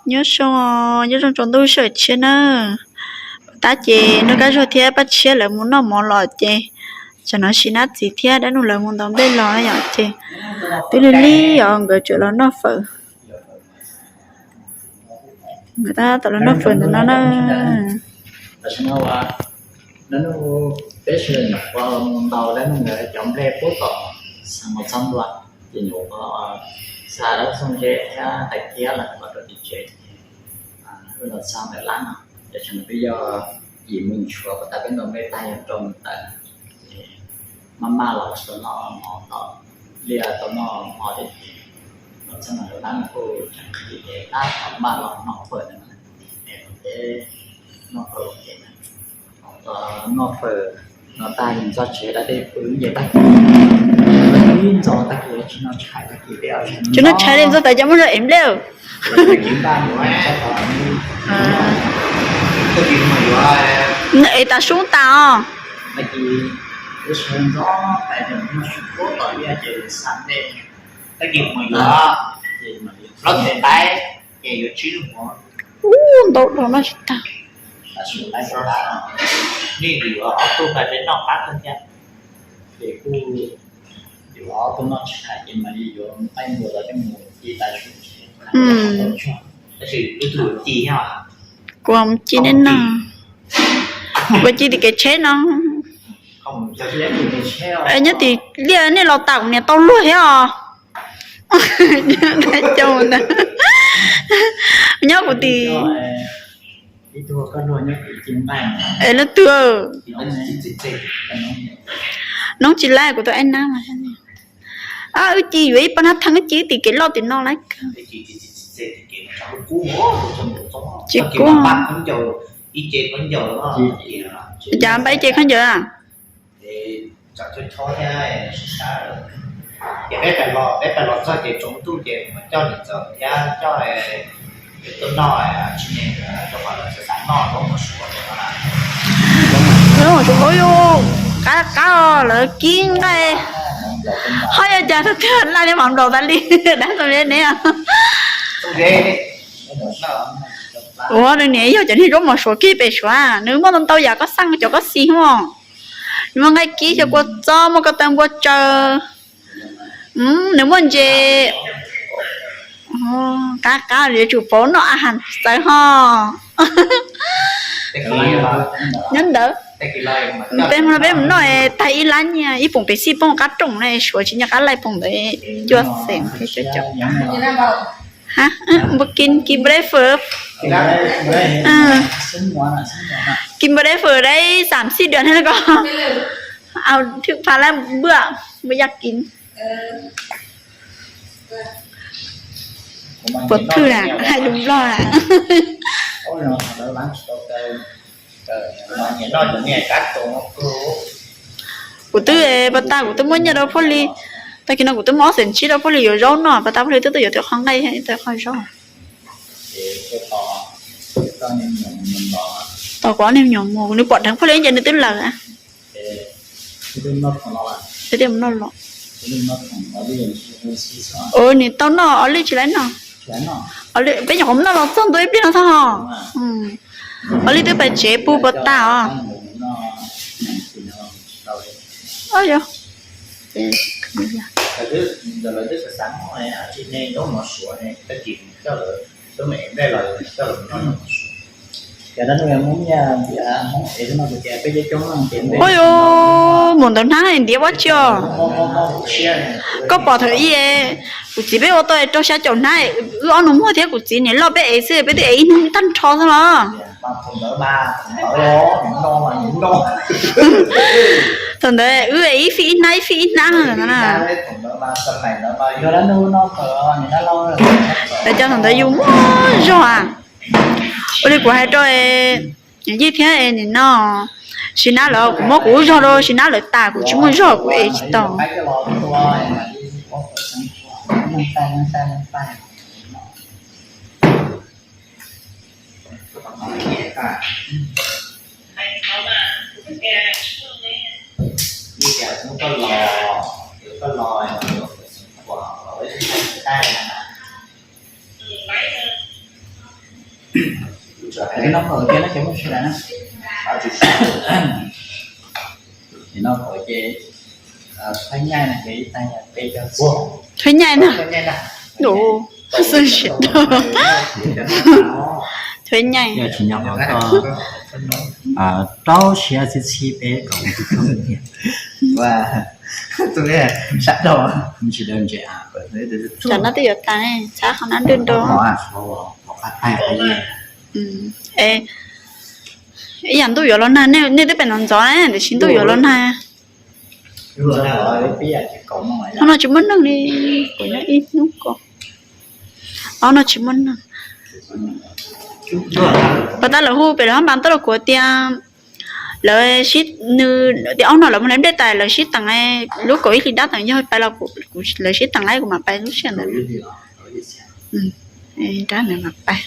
Nyob zoo, nyob zoo tsaus ntuj sawm tshiab na. Puas tab ces Nuj Kab Zuag thiab Paj Tshiab lawv mus noj mov los ces tsam no Sis Nab txiv thiab dab Nuj lawv mus ntaus nplej los na yom, ces twb lig lig os nkawd tseem los noj fawm. Nkawd tab tom los noj fawm ntawm no na. Tam sim no dab Nuj, peb sawv daws nyuam qhuav mus ntaus dab Nuj nkawd cov nplej pub tom xeev Mos Txob Nplua, ces nyuam qhuav xa dab Xyooj Zeb thiab Tais Kiab lawv los rau tim tsev, wb los txog ntawm lab no, ces tam sim no peb yog yim mus tshuav puas tas peb ntaus nplej tag yog rau mus tawm, ces maj maj los tsis tau noj mov tom liaj tau noj mov thiab ces los txog ntawm lab no kuj tseem qhis ces tab tom maj los noj fawm na, es peb noj fawm ua ke na. Noj fawm no tag yeej txog tsev dab tej pw nce tag kis, ib ntxo tag kis tsis noj tshais tag kis peb tsis noj tshais li, ntxo tas cov muab zog ev nplej. Ev tas sub tas os. Ub, ntau dhau no tsis tag. Kuv mus ci nej no, kuv ci tim kev tsheb no. Nyob tim liaj nej los tas kuv niam tau luag thiab os. Nyob kuv tim leej twg, noob tsis laib kuv tus aib nab mas. Wb ci yuav ib pab nab theeb wb ci wb tim kev loj tim no lawm. Tsis kub. Cas npaj ib ce khaub ncaws a? Qab qab lawv kib nqaij. Ho yog cas tus twg laj li mam nplaum tas li dab tsi ne. Ua nws niam yog cov niag zaub mos suav kib pem suav, nws muaj ntau ntau yam koj xaj cov koj xis mog. Nws muaj nqaij kib, xyaw kua txob, muaj ko taw npua tsaws, nws muaj ntses. Qab qab yuav tsum pauv noj a has txawv ho. Nyob ntawd, peb hmo no peb mus noj tag ib lab nyiaj ib poom pem xij poob qab rooj na, suav tsis nyiaj qab laij poom ntawd cuaj xees. Npua kib kib breakfast, kib breakfast đấy, xam xij dua thiab ko. Thwm pha lab npua, npua yaj kib. Puas thwm na, hais lus Nplog na. Kuv twb pas tas kuv twb muab nyiaj rau Phoj Lis, tag kis no kuv twb muab ob xees tsib rau Phoj Lis yuav zaub noj, pas tas Phoj Lis twb tuaj yuav tau qhov nqaij tau qhov zaub. Tos kuv ob niag me nyuam mus, nws pom dheev Phoj Lis ces nws twb lawm. Nws tau noj, Os Lij tsis laib noj. Peb nyuam qhuav noj los txog ntua ib pliag no txog ho. Os Lij twb pais tsev pw pas tas os. Ua yuav mus ntawm hnab ntiav ua tsi os? Koj pom thaum ub kuv txiv peb ua tau rau xya caum hnab, wb ob nus muag thiab kuv txiv niam loj peb ev xwb, peb twb ev ib hnub tag nrho xwb los. Thaum ntawd wb ib fij ib hnab ib fij ib hnab. Lawv cov thaum ntawd yus muaj zog a. Ua li kuv hais rau Yij thiab nim no Sis Nab lawv, kuv muab kuv lub zog rau Sis Nab lawv tas, kuv tsis muaj zog kuv ev tsis tau. Noj qhauv ces noj qhauv ces ib tag peb caug. Thawj nyaij na. Thawj nyaij. Yog tsis nyob qhov koj rau siab txhib txhib peb kom tus koj tiag. Sab dau ntse. Tam no twb yuav tas, txhab qhov no nrwj nrau. Ib yam ntuj yuav los nag, nej twb pem ntxov ntxov na, tiam sis ntuj yuav los nag. Hnub no tsis muaj neeg li, kuv nyob ib hnub ko. Ob no tsis muaj neeg. Pas tas lawv hu pem lawv hab npas toj los kuv tias lawv sib, nws tias ob no lawv mus hlais nplej tas lawv sib teem, lub kaum ib hlis dab teem yog pais los lawv sib teem lawm kuv mam pais lub sij hawm ntawd. Dab ntawd mam pais.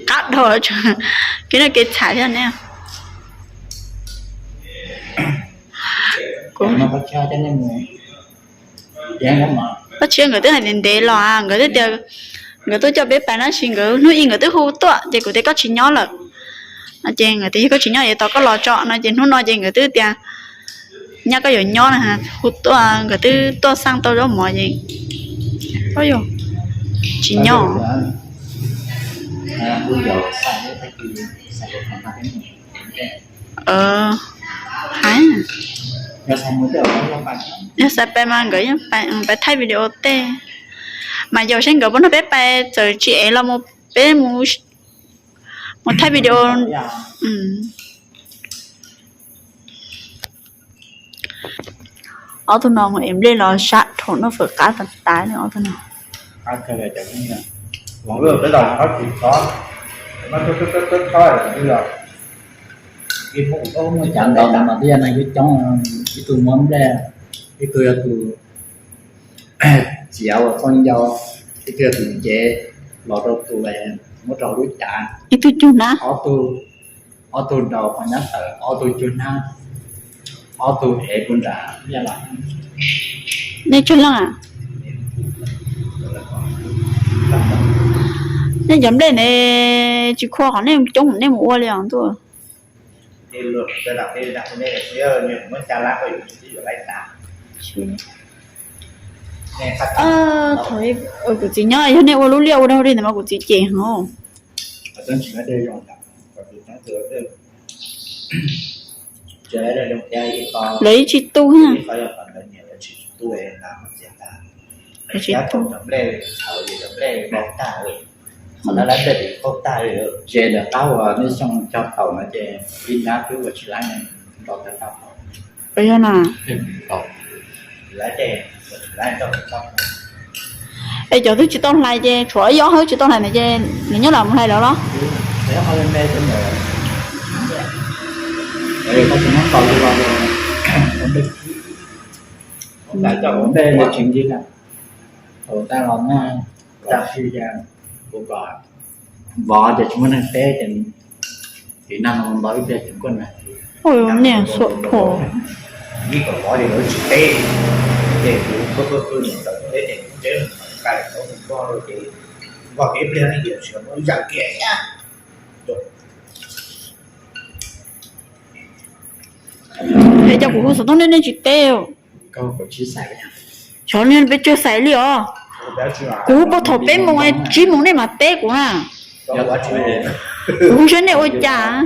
Qab dhau, kev no kev txham thiab ne. Koj tsis, nkawd twb hais ntev ntev los nkawd twb tias nkawd tuaj coj peb pais tab sis nkawd hnub ib nkawd twb hu tuaj ces kuv tias koj tsis nyob lawm no ces nkawd tias yog koj tsis nyob es tos koj los tso no ces hnub no ces nkawd twb tias nyab koj yuav nyob na, hu tuaj nkawd twb tuaj xaj tau zaub mov ces yog tsis nyob. Hais, yog xav pais mas nkawd yeej pais thaij video tej, mas yog seb nkawd puas nrog peb pais, txawm tsis ev los peb mus thaij video. Ob tug no mus ev nplej los sab dhau noj fawm qab tas tas li ob tug no. Muaj cov ntawd mas twb yog neeg coob coob, ib tug muab nplej, ib tug yog tus txiav ua txoj ncauj, ib tug yog tus nce los rau tus muab rau lub cav, ib tug cug hnab, ob tug nraus qhov nyab tawm, ob tug cug hnab, ob tug ev puag nram. Nej tsawg leej a? Nej cov nplej ne tsis khuv qhov nej coob nej mus ua li os ntuj. Thaum kuv txiv nyob yog nej ua lub liaj ua dog dig ntawd mas kuv txiv cem heev. Lawv yeej tsis tu. Ze ntawm qab uas nej xyoo cog taum no ces ib nab twb ua tsis laib nrog cov tau. Yog na. Es cov twb tsis tau hlais ces tshuav ib ob hab tsis tau hlais ntawd ces nws nyob lawm mus hlais lawv los? Ua ntej tsis nti na, thaum tag los na, kuv kom vov ces tsis muaj neeg teb ces tiv nag no vov ib pliag tsis muaj neeg. Niam xuam phuam. Ib kom vov ces lawv tsis teb, ces kuv pw pw pw mus txawm teb ces kuv teb nqa daim tauv mus vog rau ces vog kiag ib pliag ne ces tsis muaj ib zaj kiag thiab. Es cov kuv hu xov tooj nej nej tsis teb. Xyov li peb tsuas xaiv li os. Kuv puag thaum peb moos tsib moos nej mam teb kuv na. Kuv hu saib nej ua cas.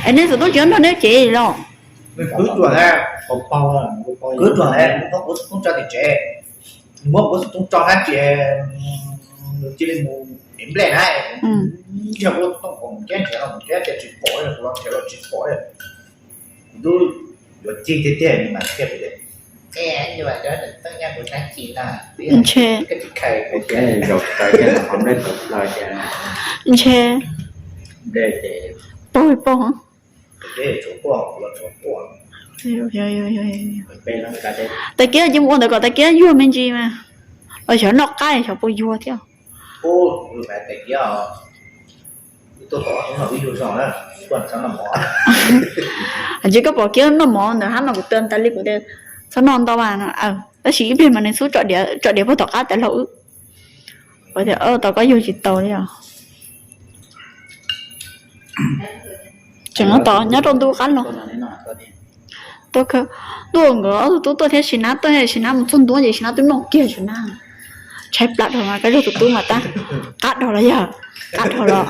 Es nej xov tooj tsis nrog nej cev los? Kuv tso tim tsev, muab kuv xov tooj tso hab ces nws cia li mus ev nplej na. Yog kuv xov tooj mus teb nrhiav los mus teb ces tsis pom, kuv los nrhiav los tsis pom. Kuv twb yuav cig tiag tiag mas thiaj li Ntshe, ntshe pog pog. Tag kis ces mus ua ntawd kom tag kis yuag me ntsis mas, los xyov noj qab xyov puas yuag thiab. Ces koj pom kiag noj mov ntawd hab no kuv twb tas li kuv tias txhob noj ntau mas no. Tab sis ib pliag mas nws xub tsom diav puag tom qab tas laug wb. Kuv tias tau koj yuag tsis tau li os. Tseem no tod nyob rau ntu qab los, ntuj nkawd ob tug tub tuaj thiab Sis Nab tuaj, Sis Nab mus txog ntua ces Sis Nab twb noj kiag Sis Nab. Tshaib plab dhau mas koj yog tus tub mas tab qab dhau los yog qab dhau los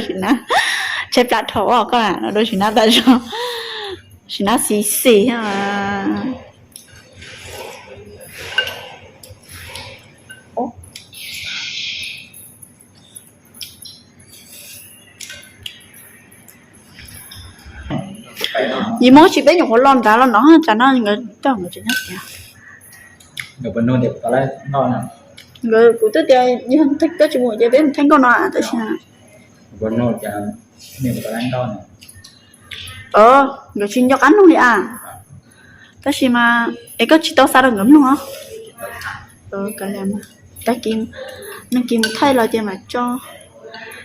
Sis Nab, tshaib plab dhau koj no rau Sis Nab tas zog. Sis Nab xis xis thiab mas. Yim Hmoob tsis peb nyuam qhuav los nrad los no tsam no nkawd coj nkawd tsis nyob tias. Nkawd kuv twb tias yog koj tsis mus ces peb mus theej nkauj no tab sis nkawd tsis nco qab nug li a. Tab sis mas es koj tsis tau xa rau nkawd mloog os. Tag kis nag kis mus thaij los ces mam tso.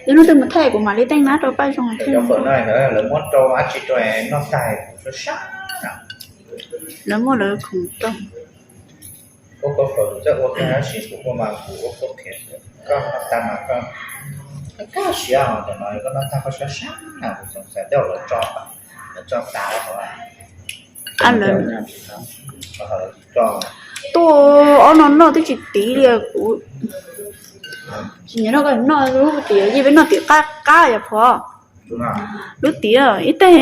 Yog hnub twg mus thaij kuv mam li teej nab rau Paj Zoo thiab. Lawv muab rau dab tsi rau noj tag kuv sab sab. Lawv muab lawv khoom rau. Ua koj faus txawj ua koj tab sis kuv ua mas kuv ua koj qhiav. Koj noj tag mas koj, koj siav cov no koj noj tag koj sab sab na, kuv xav tias lawv tso, lawv tso tas hauv. Tuaj ob no noj twb tsis tiv li kuv. Tsis nyiam noj, noj lub tim yeej peb noj tim qab qab yog phom. Lub tim ib teg,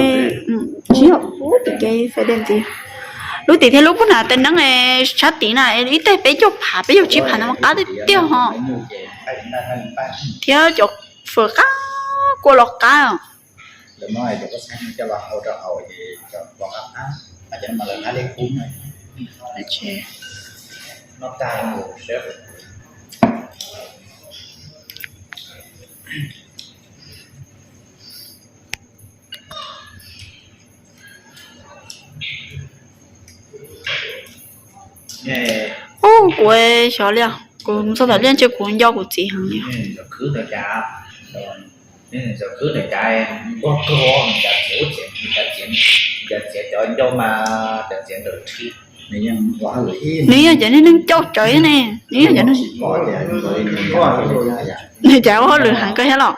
tsis yog lub tim kev fais dej ntxiv. Lub tim thiab lub puag nram tes neeb sab tid na, ib teg peb caug phav peb caug tsib phav no mas qab tiag tiag ho. Thiab cov fawm qab kua los qab. Ub, kuv xyov li os, kuv mus txog tom liaj ntshe kuv nco kuv txiv heev li. Nws yog cov neeg coj tsawv ne, nws yog cov neeg, nws cov ua hauj lwm heev kawg thiab los.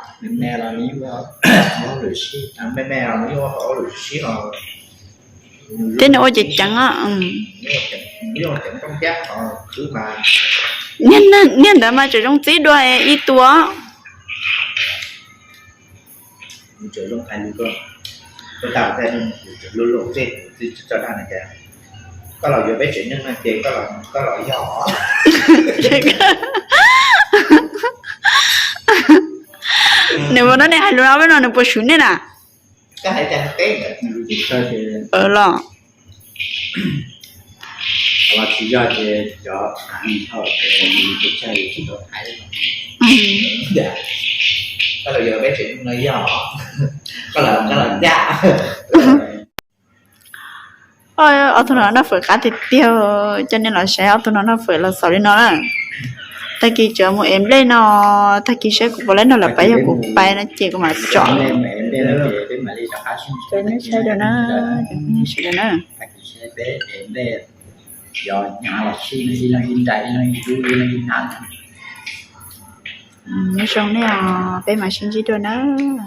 Thiab nws ua ceev ceev. Niag ntawd mas tseem zoo txib dua ib tua. Nws ua no nej hais lus no peb no nws puas swv nej na? Los ob tug no noj fawm qab tiag tiag, coj nej los saib ob tug no noj fawm los xaus li no na. Tag kis tseem mus ev nplej no, tag kis saib kuv puas laib nrog lawv pais, yog kuv pais no ces kuv mam tsom. Cov nej saib dua na, cov nej saib dua na. Nyob zoo nej os, peb mam sib ntsib dua nawb.